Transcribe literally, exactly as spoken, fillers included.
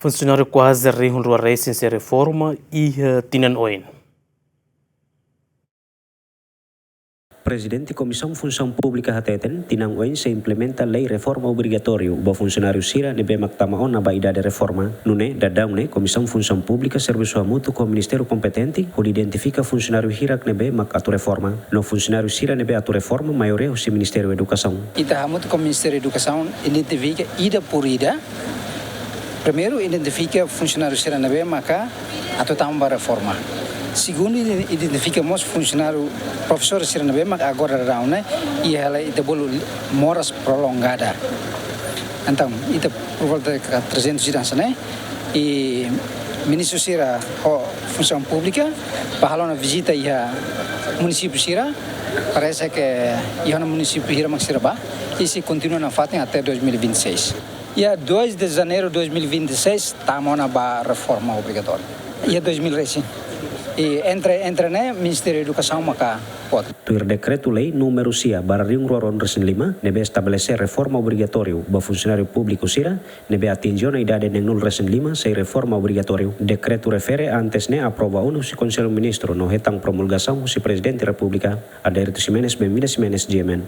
Funsionáriu kuaze rihun rua resin sei reforma iha tinan oin. Prezidente Komisaun Funsaun Públika hateten, tinan oin sei implementa lei reforma obrigatóriu ba funsionáriu sira ne'ebé mak tama ona ba idade reforma. Nune'e, daudaun ne'e, Komisaun Funsaun Públika servisu hamutuk ho ministériu kompetente hodi identifika funsionáriu hirak ne'ebé mak atu reforma. No funsionáriu sira ne'ebé atu reforma, maioria husi Ministériu Edukasaun. Ita hamutuk ho Ministériu Edukasaun identifika ida por ida. Primeiru, identifika funsionáriu sira ne'ebé maka atu tama ba reforma. Segundu, ide-, identifika mós funsionáriu, profesór sira ne'ebé maka agora daudaun ne'e iha hela ita bolu moras prolongada. Entaun, ita por volta de trezentos ida hanesan ne'e, i ministru sira ho Funsaun Públika bá halo ona vizita iha munisípiu sira, parese ke iha ona munisípiu hira mak sira bá, i sei kontinua nafatin até dois mil e vinte e seis. Iha dois de janeiro de dois mil e vinte e seis, tama ona ba reforma obrigatória. Iha dois mil resin. I entre, entre ne'e, Ministériu Edukasaun maka pode. Tuir dekretu-lei númeru sia barra rihun rua ruanulu resin lima, ne'ebé estabelese reforma obrigatóriu ba funsionáriu públiku sira ne'ebé atinje ona idade neenulu resin lima, sei reforma obrigatóriu. Dekretu refere antes ne'e aprova ona husi Konsellu Ministru no hetan promulgasaun husi Prezidente Repúblika. Adérito Ximenes, Benvinda Ximenes, G M N.